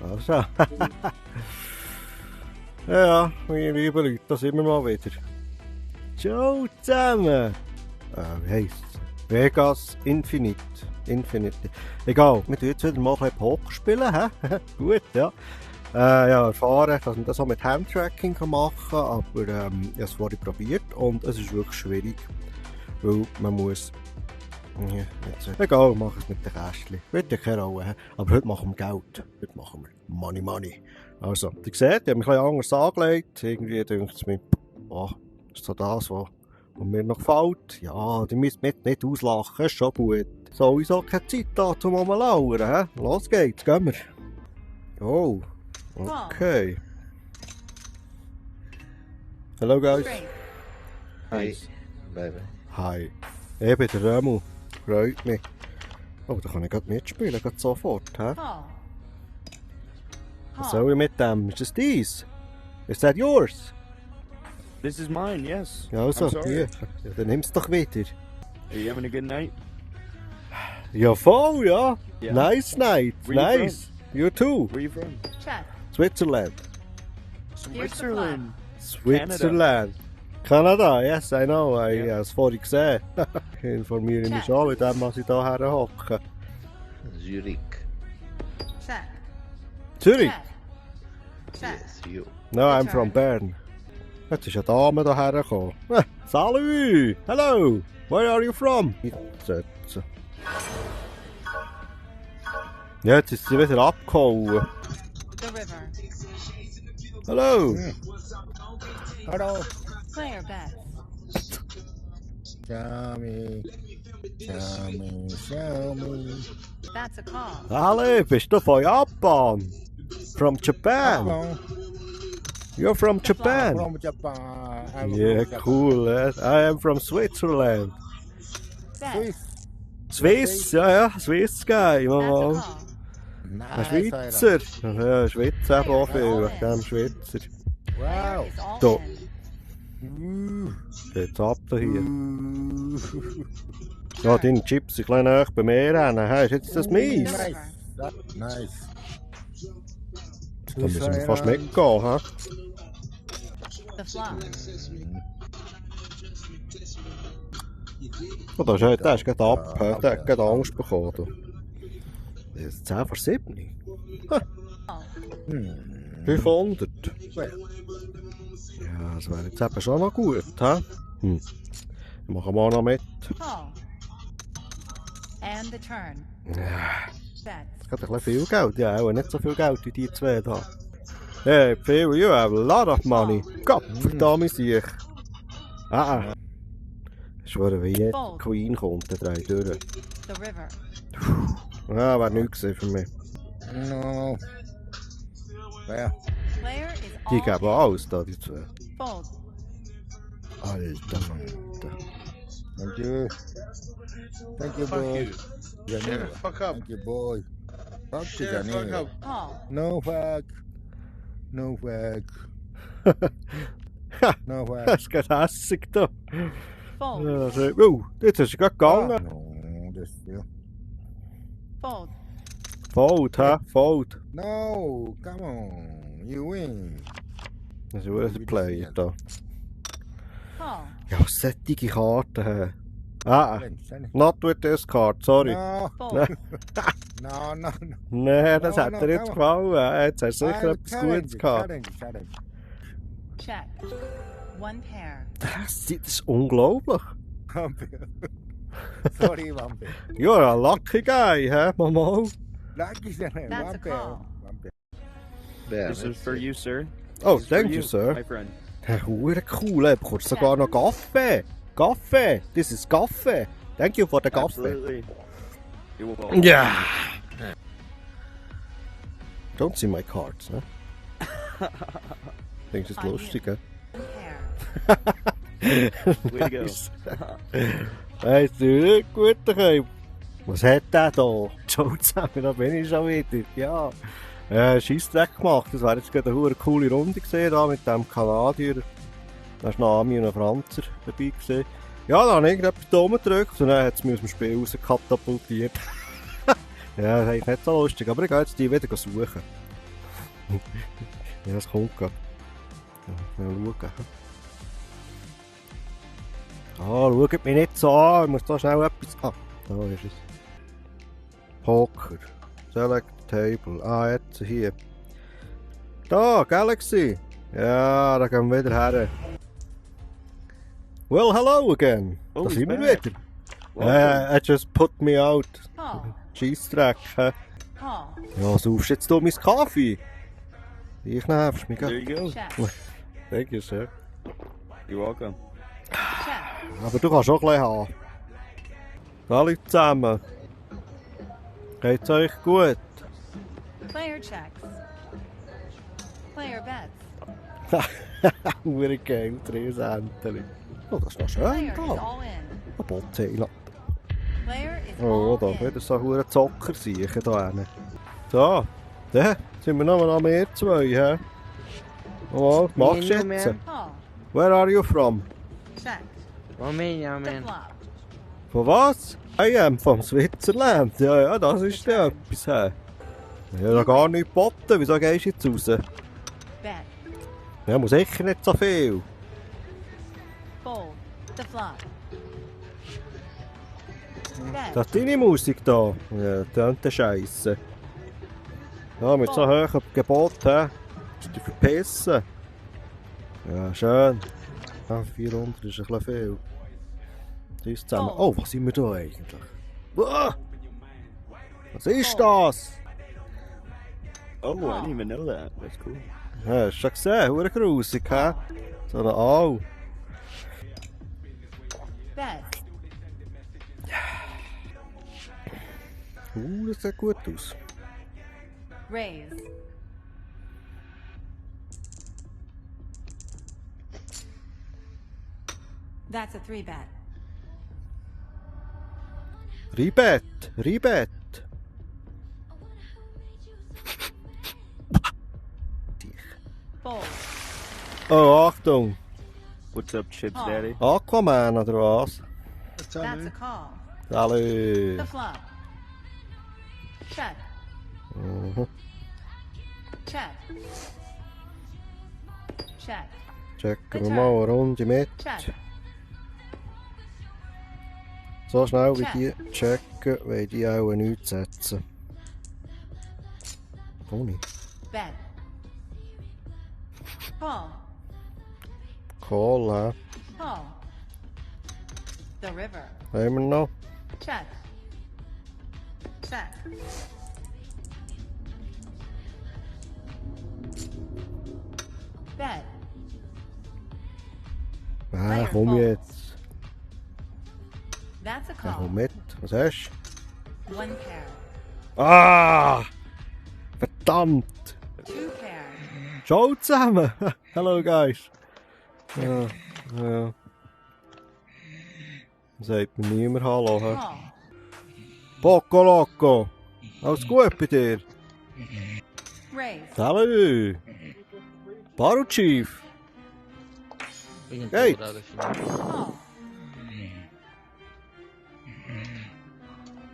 Also. Ja, meine lieben Leute, da sind wir mal wieder. Ciao zusammen! Wie heisst es? Vegas Infinite. Egal, wir tun jetzt wieder mal ein bisschen Poker spielen, hä? Gut, ja. Ja, erfahren, dass man das auch mit Handtracking machen kann, aber ich habe es vorhin probiert und es ist wirklich schwierig, weil man muss... Ja, egal, wir machen es mit den Kästchen. Wird ja keine Rolle, he? Aber heute machen wir Geld. Heute machen wir Money. Also, ihr seht, ich habe mich ein bisschen anders angelegt. Irgendwie denkt es mir, oh, ist so das, was mir noch gefällt. Ja, die müsst mich nicht auslachen, ist schon gut. Sowieso keine Zeit da, um mal lauern, he? Los geht's, gehen wir. Oh, okay. Hello guys. Hey, baby. Hi. Ich bin der Remu. Freut mich. Oh, da kann ich gerade mitspielen, gerade sofort, hä? Was soll ich mit dem? Ist das dies? Is that yours? This is mine, yes. Ja, also, I'm sorry. hier. Ja, dann nimm's doch wieder. Are you having a good night? Ja, voll, ja. Yeah. Nice night. Where you Nice. You too. Where are you from? Check. Switzerland. Switzerland. Switzerland. Kanada, yes, I know. Ich habe es vorhin gesehen. Ich informiere mich schon mit dem, was ich hier herhocke. Zurich. Check. Zürich? Check. Yes, you. No, I'm from Bern. Jetzt ist eine Dame hierher gekommen. Salut! Hello! Where are you from? Ja, jetzt ist sie wieder abgehauen. The river. Hallo! Hallo, Player bet. show me. That's a call. Hallo, bist du von Japan? From Japan? Hello, You're from Japan? from Japan. I'm Yeah, from cool. I am from Switzerland. Bet. Swiss, ja, Swiss guy, That's a mal. call. Japan. Ein Nice, Schweizer. Ja, Schweizer eben auch viel, wegen dem Schweizer. Wow. Is all So. in. Jetzt ab da hier. Ja, deine Chips sind ein bisschen näher bei mir hin. Hey, ist jetzt das mies? Nice. Nice. Da müssen wir fast mitgehen, hä? The flop. Oh, der ist gerade ab, der hat gerade Angst bekommen. Du. Das ist 10 vor 7. Call. 500. Ja, das wäre jetzt eben schon noch gut, hä? Machen wir auch noch mit. Call. And the turn. Ja, Bet. das hat ein bisschen viel Geld. Ja, auch nicht so viel Geld wie die zwei da. Hey, Phil, you have a lot of money. Gott, verdammt sich. Ich schwöre, wenn jetzt die Queen kommt, dann drehe ich durch. The river. Ja, wäre nichts gewesen für mich. No. Well, Player is Die all geben alles da, die zwei. fold. Alter. thank you. Thank you, boy. Shut the fuck up. Thank you, boy. Fuck you, Shut the fuck Janine. up. Call. No fuck. No fuck. No fuck. Das ist gerade hässig da. Fold. Ja, so. Oh, jetzt ist er gerade gegangen. No, das ja. Fold. Fold, hä? Fold. No, come on. You win. Das ist ein Player da. Call. Ja, solche Karten. Hä? Challenge. Not with this card, sorry. No, Fold. no. Nee, das No, hat no, dir jetzt come gefallen. Jetzt hast du sicher I'll etwas Gutes gehabt. Challenge. Check. One pair. Das ist unglaublich. Sorry, Vampir. You're a lucky guy, hä? Mal. Lucky Sir. That's a call. There, This is for you, sir. Oh, This is for thank you, sir. My friend. Hure cool, er bekommt sogar noch Kaffee. Kaffee, this is Kaffee. Thank you for the Kaffee. Absolutely. You will. Ja. Don't see my cards, ne? Denkst du, das ist lustig, hä? One pair. Way to go. Weißt du, guter Keim. Was hat der da? Ciao zusammen, da bin ich schon wieder. Ja. Scheissdreck gemacht. Das wäre jetzt gerade eine coole Runde gewesen, da mit dem Kanadier. Da war noch Ami und ein Franzer dabei gewesen. Ja, dann habe ich irgendetwas da rumgedrückt und dann hat es mich aus dem Spiel rauskatapultiert. Ja, das ist eigentlich nicht so lustig, aber ich gehe jetzt die wieder suchen. Ja, es kommt gerade. Ja, mal schauen. Schaut mich nicht so an, ich muss da schnell etwas... Ah, da ist es. Poker. Select Table. Ah, jetzt hier. Da, Galaxy. Ja, da gehen wir wieder her. Well, hello again. Oh, Da he's sind wir back. wieder. Welcome. I just put me out. Call. Scheissdreck. Hä? Call. Ja, saufst jetzt du mein Kaffee? Ich nervst mich. There you go. Check. Thank you, sir. You're welcome. Check. Aber du kannst auch ein bisschen haben. Alle zusammen. Geht's euch gut? Player checks. Player bets. Hure geil, drei Senteli. Oh, das ist noch schön, Player is da. all in. Ein Botzeiler. Player is Oh, da all in. wieder so hure Zocker siechen da hinten. So, da sind wir noch mehr zwei, hä? Oh, was machst du jetzt? Call. Where are you from? Check. Romania, The man. flop. Von was? I am vom Switzerland. Ja, ja, das ist ja etwas, hä? Ich habe noch gar nichts geboten, wieso gehst du jetzt raus? Bet. Ja, muss sicher nicht so viel. Fold. The flop. Bet. Das ist deine Musik da. Ja, das ist Scheisse. Ja, mit so hohen Geboten, hä? Musst du dich verpissen. Ja, schön. Ja, 400 ist ein bisschen viel. Das ist zusammen. Oh, was sind wir da eigentlich? Uah! Was ist das? Oh, I didn't even know that. That's cool. Ja, hast du schon gesehen? Hure grusig, hä? So eine Au. Bet. Das sieht gut aus. Raise. That's a 3-bet. Ribet, Ribet. Fold. Oh, Achtung. What's up, Chips Oh. Daddy? Aquaman oder was? What's That's a call. Salut. The flop. Check. Mhm. Check. Check. Checken wir mal eine Runde mit. Check. So schnell wie Check. die checken, weil die auch nichts setzen. Ohne. Bet. Call. Kohl, hä? Call. The river. Haben wir noch? Check. Check. Bet. Ah, komm jetzt. That's a Ja, call. komm mit. Was hast One pair. du? Ah! Verdammt! 2 pair. Ciao zusammen! Hello, guys! Ja, ja. Sagt mir niemand Hallo, hä? Call. Poco Loco! Alles gut bei dir? Raise. Salut! Baro Chief! We can Hey. pull it out if you need. Call.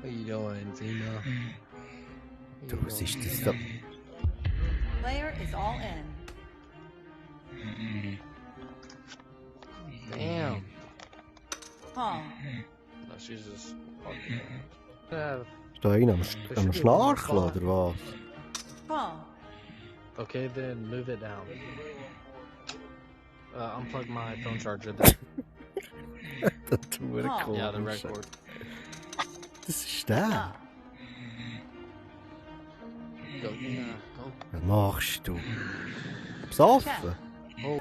What you doing, Zeno? Du, was ist das da? Player is all in. Damn. Call. No, she's just walking around. Ist da einer am Schnarchen oder was? Call. Okay, then move it down. Unplug my phone charger then. Das tut Oh. Yeah, the red cord. Das ist der. Flop. Go, go. Was machst du? Besoffen? Oh.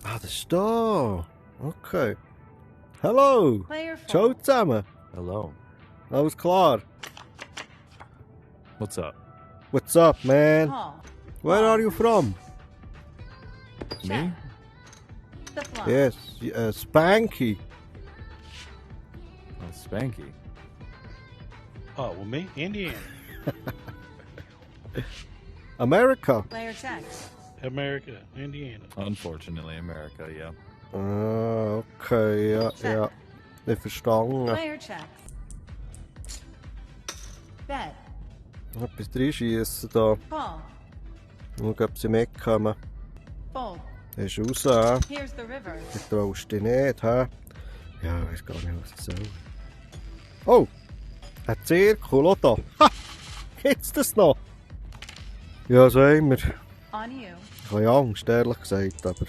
Ah, das ist da. Okay. Hallo! Player Ciao fold. zusammen! Hello. Alles klar? What's up? What's up, man? Call. Where are you from? Check. The flop. Yes, Spanky. Oh, Spanky. Oh, well, me? Indiana. America. Player checks. America. Indiana. Unfortunately, America, yeah. Ah, okay, ja, Check. ja. Ich verstanden. Player checks. Bet. Etwas reinschiessen da. Call. Schau, ob sie mitkommen. Fold. Das ist raus, hä? Here's the river. Du traust dich nicht, hä? Ja, ich weiß gar nicht, was ich soll. Oh! Ein Zirkel, auch da. Ha! Gibt's das noch? Ja, sagen wir. On you. Ich habe Angst, ehrlich gesagt, aber...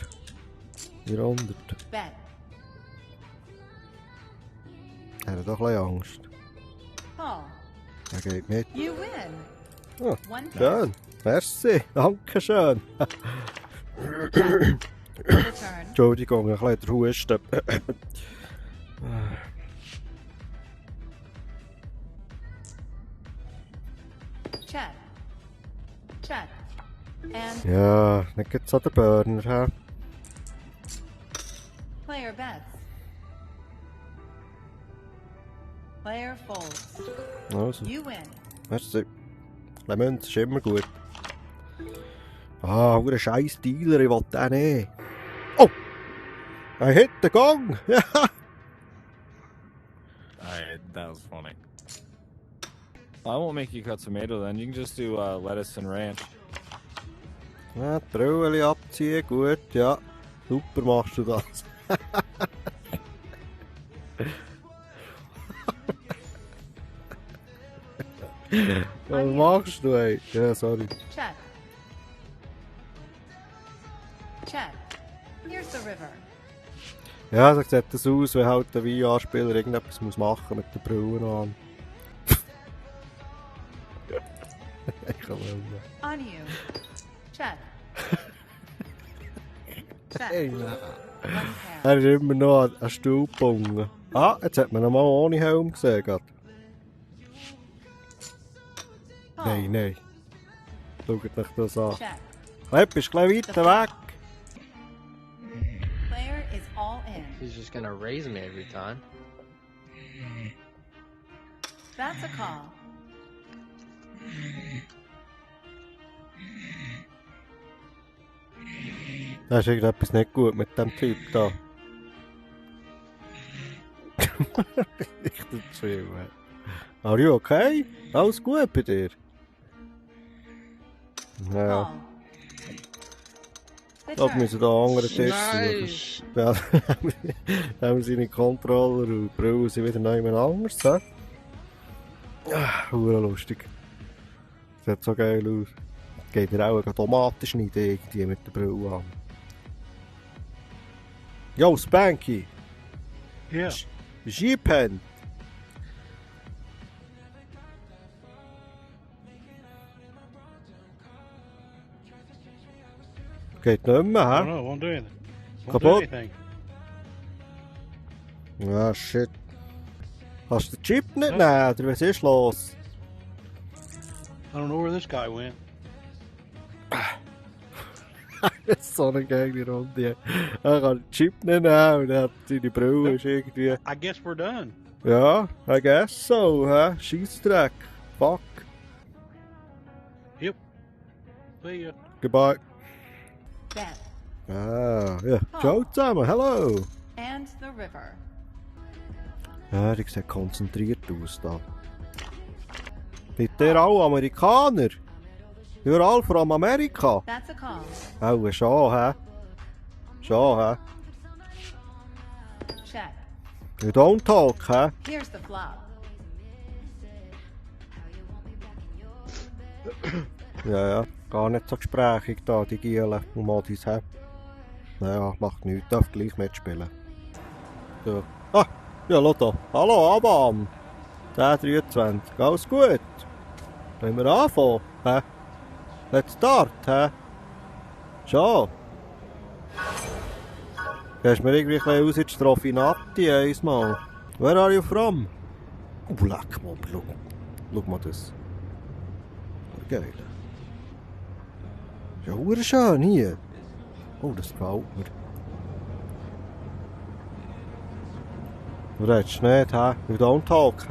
400. Bet. Er hat doch ein bisschen Angst. Call. Er geht mit. You win. Oh, One bet. schön. Merci. Dankeschön. Return. Entschuldigung, ein bisschen der Husten. Check. Check. And Ja, dann gibt's auch den Burner, hä? player bets. Player folds. Also, You win. merci. Die Münze ist immer gut. Ah, ein scheiß Dealer, ich will den nicht. Oh! Er hat den Gang! Ja! That was funny. I won't make you cut tomato then. You can just do lettuce and ranch. Ja, die Brille abziehen, gut, ja. Super machst du das. Was machst du, ey? Ja, sorry. Check. Check. Here's the river. Ja, so sieht das aus, wenn halt der VR-Spieler irgendetwas muss machen mit den Brillen an. Ich kann nicht. On you. Check. Check. Hey, nein. One pair. Er ist immer noch an Stuhl gebungen. Ah, jetzt hat man ihn mal ohne Helm gesehen. Grad. Call. Nein, nein. Schaut euch das an. Check. Klepp, bist gleich weiter weg. Player is all in. He's just gonna raise me every time. That's a call. Da ist irgendetwas nicht gut mit dem Typ da. Ich tue chill. Are you okay? Alles gut bei dir? Ja, Call. da Return. müssen da einen anderen Tisch Nice. suchen. Ja, da haben wir seine Controller und die Brille sind wieder noch jemand anders. Hure lustig. Sieht so geil aus. Geht er auch eine Tomaten schneiden irgendwie mit der Brille an. Yo, Spanky! Yeah. J-Pen! Geht nicht mehr, I don't hä? know. Won't do anything. Won't do Kaputt? anything. Ah, shit. Kannst du den Chip nicht nehmen, oder was ist los? I don't know where this guy went. Das ist so eine geile Runde. Er kann den Chip nicht nehmen und er hat seine Brille ist irgendwie... I guess we're done. Ja, I guess so, hä? Scheissdreck. Fuck. See ya. Goodbye. Bet. Ah, ja. Ciao zusammen, hello. And the river. Ja, die sieht konzentriert aus da. Seid ihr alle Amerikaner? You're all from America? That's a call. Oh, schon, hä? Schon, hä? Check. You don't talk, hä? Here's the flop. Ja, ja. Gar nicht so gesprächig da, die Gielen und Modis, hä? Naja, macht nichts, darf gleich mitspielen. So. Ah, ja, schau da. Hallo, Aban. 10:23. Alles gut? Wollen wir anfangen, hä? Let's start, hä? Schon. Gehst mir irgendwie ein bisschen aus in die Strofinati einmal. Where are you from? Oh, leck mal, schau mal das. Geil. Ja, hure schön hier. Oh, das gefällt mir. Du redest nicht, hä? You don't talk.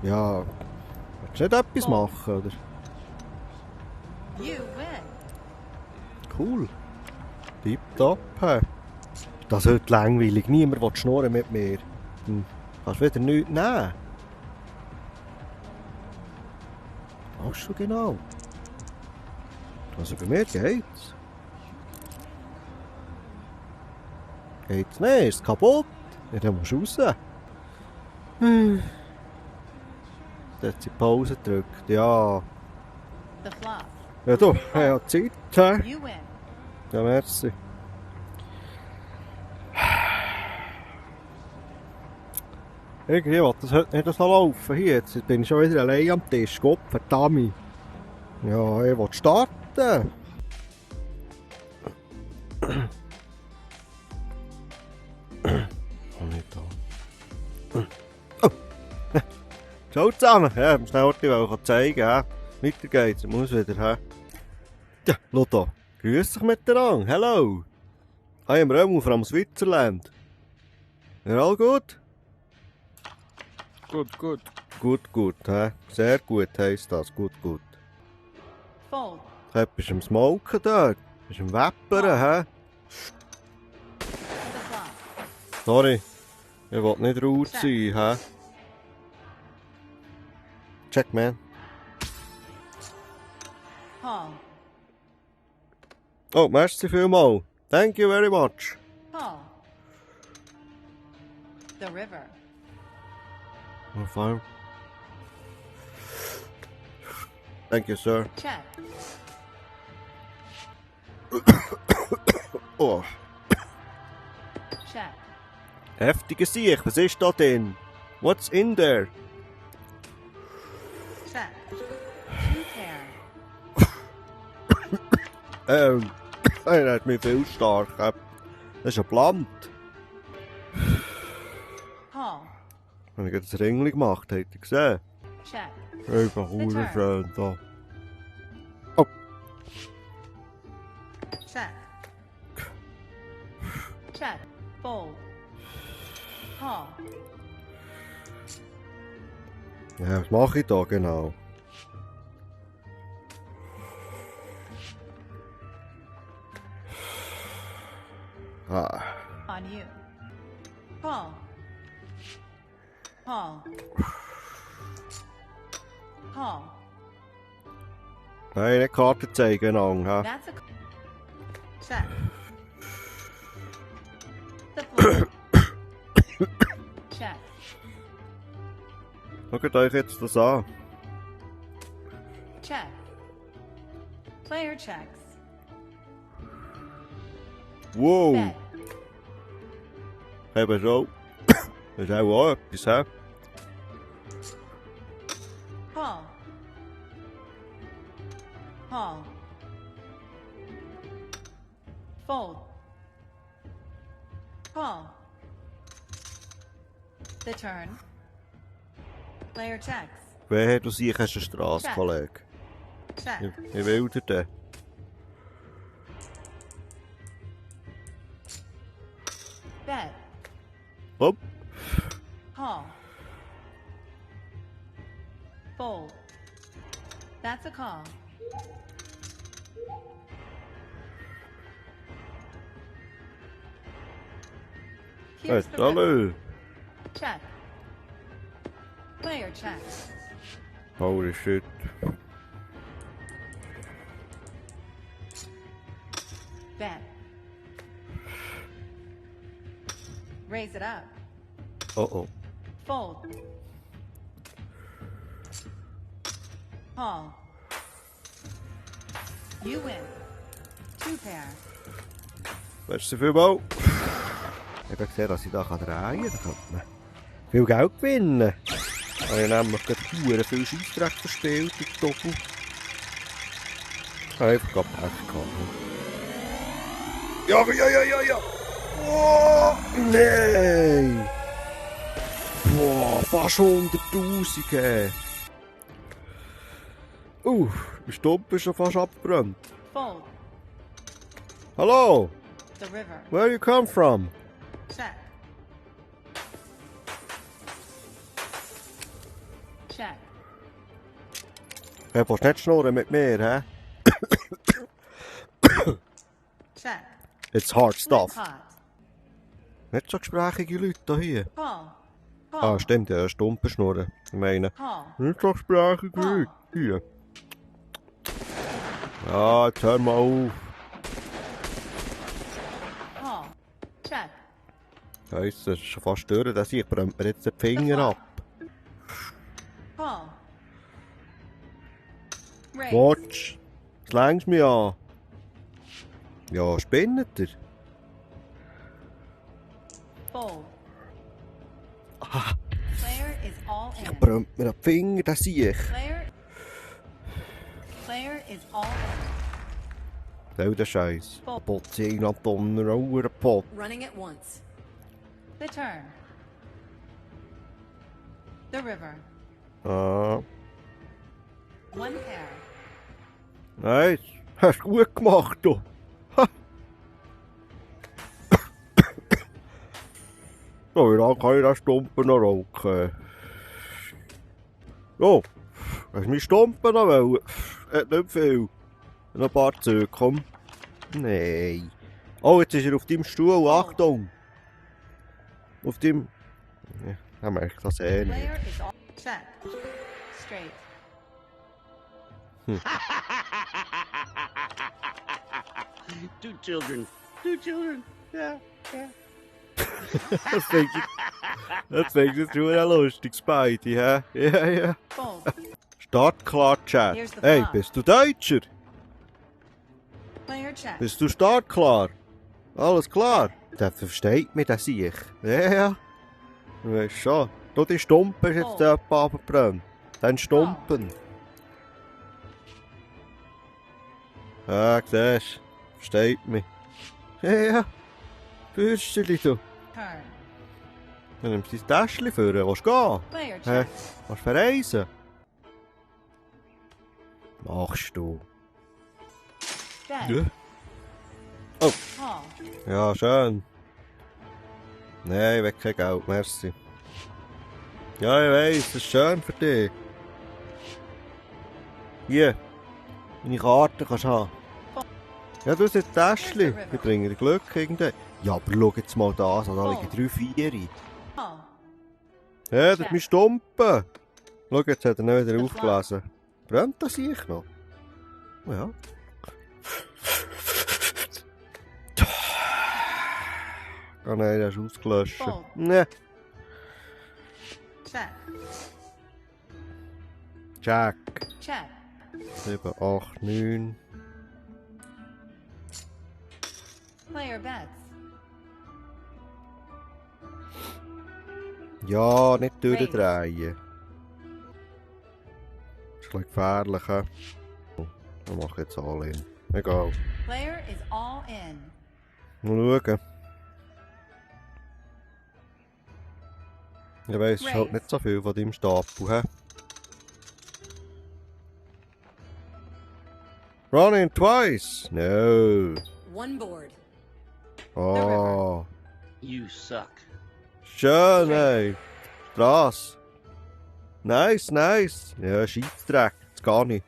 Ja, willst du nicht etwas machen, oder? You win. Cool. Tipptopp, hä? Das ist heute langweilig. Niemand will schnurren mit mir. Kannst wieder nichts nehmen. machst du genau? Also bei mir geht's. Geht's nicht? Ist es kaputt? Ja, dann musst du raus. Da hat sie Pause gedrückt, ja. The flop. Ja du, er hat Zeit, hä? You win. Ja, merci. Irgendwie will das heute nicht so laufen. Hier, jetzt bin ich schon wieder allein am Tisch. Gott verdammt. Ja, ich will starten. Oh, nicht da. Oh. Ciao zusammen. Ja, ich muss schnell zeigen. Ja. Weiter geht's. Ich muss wieder. Ja, schau da. Grüß dich miteinander. Hello. I am Remo from Switzerland. Ja, all gut? Gut, gut. Gut, hä? Sehr gut heisst das. Gut. Fold. Hey, bist du am Smoken dort? Bist du am Weppern, hä? The flop. Sorry. Ich will nicht rude sein, hä? Check, man. Call. Oh, merci vielmal. Thank you very much. Call. The river. Oh, fine. Thank you, sir. Check. Oh, Check. heftige Sicht. Was ist da denn? What's in there? Check. Two pair. Er hat mich viel stark. Das ist ein Plant. Call. Habe ich gerade das Ringli gemacht, habt ihr gesehen? Check. Einfach schön da. Check. Check. Fold. Call. Ja, was mache ich da genau? Ah. On you. Call. Call. Call. Nein, nicht Karte zeigen, hä? That's a check. The flop. Check. Schaut euch jetzt das an. Check. Player checks. Wow! Bet. Eben so. Das ist auch etwas, hä? Call. Call. Fold. Call. The turn. Player checks. Wehe, du siehst eine Straße, Kollege. Check. Ich will dir den. Bet. Hopp. Call. Fold. That's a call. Here's the river. Hallo. Check. Player checks. Holy shit. Bet. Raise it up. Oh. Fold. Call. You win. Two pair. Merci vielmal. Ich habe gesehen, dass ich da drehen kann. Da kann man viel Geld gewinnen. Ich habe nämlich gerade viel Scheissdreck verspielt in die Doppel. Ich habe einfach Pech gehabt. Ja. Oh, nein! Boah, fast 100'000. Der Stumpf ist schon fast abgebrannt. Fold. Hallo, The river. where you come from? Check. Check. Du willst nicht schnurren mit mir, hä? Check. It's hard stuff. Pot. Nicht so gesprächige Leute hier. Call. Call. Ah, stimmt, ja, Stumpen schnurren. Ich meine, Call. nicht so gesprächige Leute hier. Ja, jetzt hör mal auf. Call. Check. Scheisse, das ist schon fast durch. Das ich brennt mir jetzt den Finger ab. Call. Raise. Watch. Jetzt längst mich an. Ja, spinnet er? Fold. Ah, Player is all ich in. brennt mir den Finger, das sehe ich. Player is all in. Stell den Scheiß. Potze ihn an Donner, auch einen Pot. Running at once. The turn. The river. Ah, One pair. nice. Hast du gut gemacht, du. Ha. So, wie lange kann ich den Stumpen noch rauchen? So, hast du meinen Stumpen noch wollen? Hat nicht viel. Noch ein paar Züge, komm. Nein. Oh, jetzt ist er auf deinem Stuhl, Achtung. Auf dem... Ja, dann merke ich das eh nicht. Player is all check. Straight. Two children. Two children. Yeah, yeah. Das findest du schon lustig, Spidey, hä? Ja, ja. Fold. Startklar, Chat. Here's the Hey, flop. bist du Deutscher? Player check. Bist du startklar? Alles klar? Der versteht mich, der sehe ich. Ja, ja. Du weißt schon. Du, die Stumpen ist jetzt der abgebrannt. Dann Stumpen. Ja, siehst du. Versteht mich. Ja, ja. Bürstchen, du. Turn. Dann nimmst du dein Täschchen vor. Willst du gehen? Player Hä? check. Willst du verreisen? Machst du. Bet. Ja. Oh. Call. Ja, schön. Nein, ich will kein Geld, merci. Ja, ich weiss, das ist schön für dich. Hier, meine Karte kannst du haben. Ja, du hast jetzt Täschchen. Die bringen dir Glück irgendwie. Ja, aber schau jetzt mal das an, da liegen 3 Vieri. Call. Ja, das ist mein Stumpen. Schau, jetzt hat er nicht wieder aufgelesen. Brennt das ich noch? Ja. Oh nein, der ist ausgelöscht. Fold. Ne. Check. Jack. Check. 7, 8, 9. Player bets. Ja, nicht durchdrehen. Das ist ein bisschen gefährlich. He? Ich mache jetzt all in. Egal. Player is all in. Mal schauen. Ich weiss, es ist halt nicht so viel von deinem Stapel. He? Running twice? No. One board. Oh. You suck. Schön, ey. Strasse. Nice, nice. Ja, Scheissdreck. Das gar nicht.